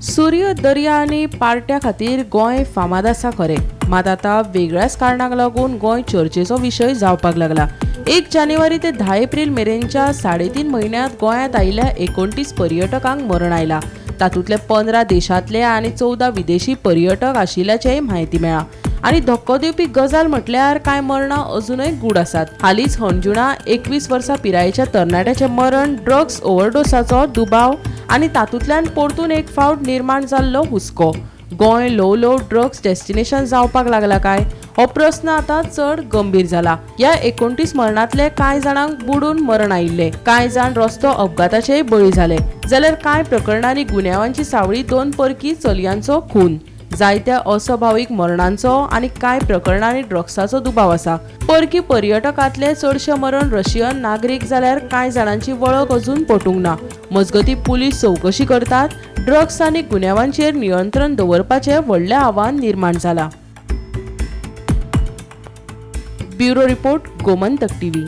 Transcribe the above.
सूर्य, दर्या आनी पार्ट्या खातीर गोंय फामाद आसा खरें, मात आतां वेगळ्याच कारणाक लागून गोंय चर्चेचो विशय जावपाक लागला. 1 जानेवारी ते 10 एप्रील मेरेनच्या 3.5 म्हयन्यांत गोंयांत आयिल्ल्या 29 पर्यटकांक मरण आयला. तातूंतले 15 देशांतले आनी 14 विदेशी पर्यटक आशिल्ल्याचेय म्हायती मेळ्ळा. आनी धक्को दिवपी गजाल म्हटल्यार कांय मरणां अजुनय गूढ आसात. हालींच हणजुणा 21 वर्सां पिरायेच्या तरणाट्याचें मरण ड्रग्स ओव्हरडोसाचो दुबाव आनी तातूंतल्यान परतून एक फावट निर्माण जाल्लो हुस्को. गोंय ल्हव ल्हव ड्रग्स डेस्टिनेशन जावपाक लागला काय हो प्रस्न आतां चड गंभीर जाला. ह्या 29 मरणांतले कांय जाणांक बुडून मरण आयिल्लें, कांय जाण रस्तो अपघाताचेय बळी जाले, जाल्यार कांय प्रकरणांनी गुन्यांवांची सावळी 2 परकी चलयांचो खून, जायत्या अस्वाभावीक मरणांचो आनी कांय प्रकरणांनी ड्रग्साचो दुबाव आसा. परकी पर्यटकांतले चडशे मरण रशियन नागरीक जाल्यार कांय जाणांची वळख अजून पटूंक ना. मजगतीं पुलीस चवकशी करतात. ड्रग्स आनी गुन्यांवांचेर नियंत्रण दवरपाचें व्हडलें आव्हान निर्माण जाला. Bureau report, Gomantak TV.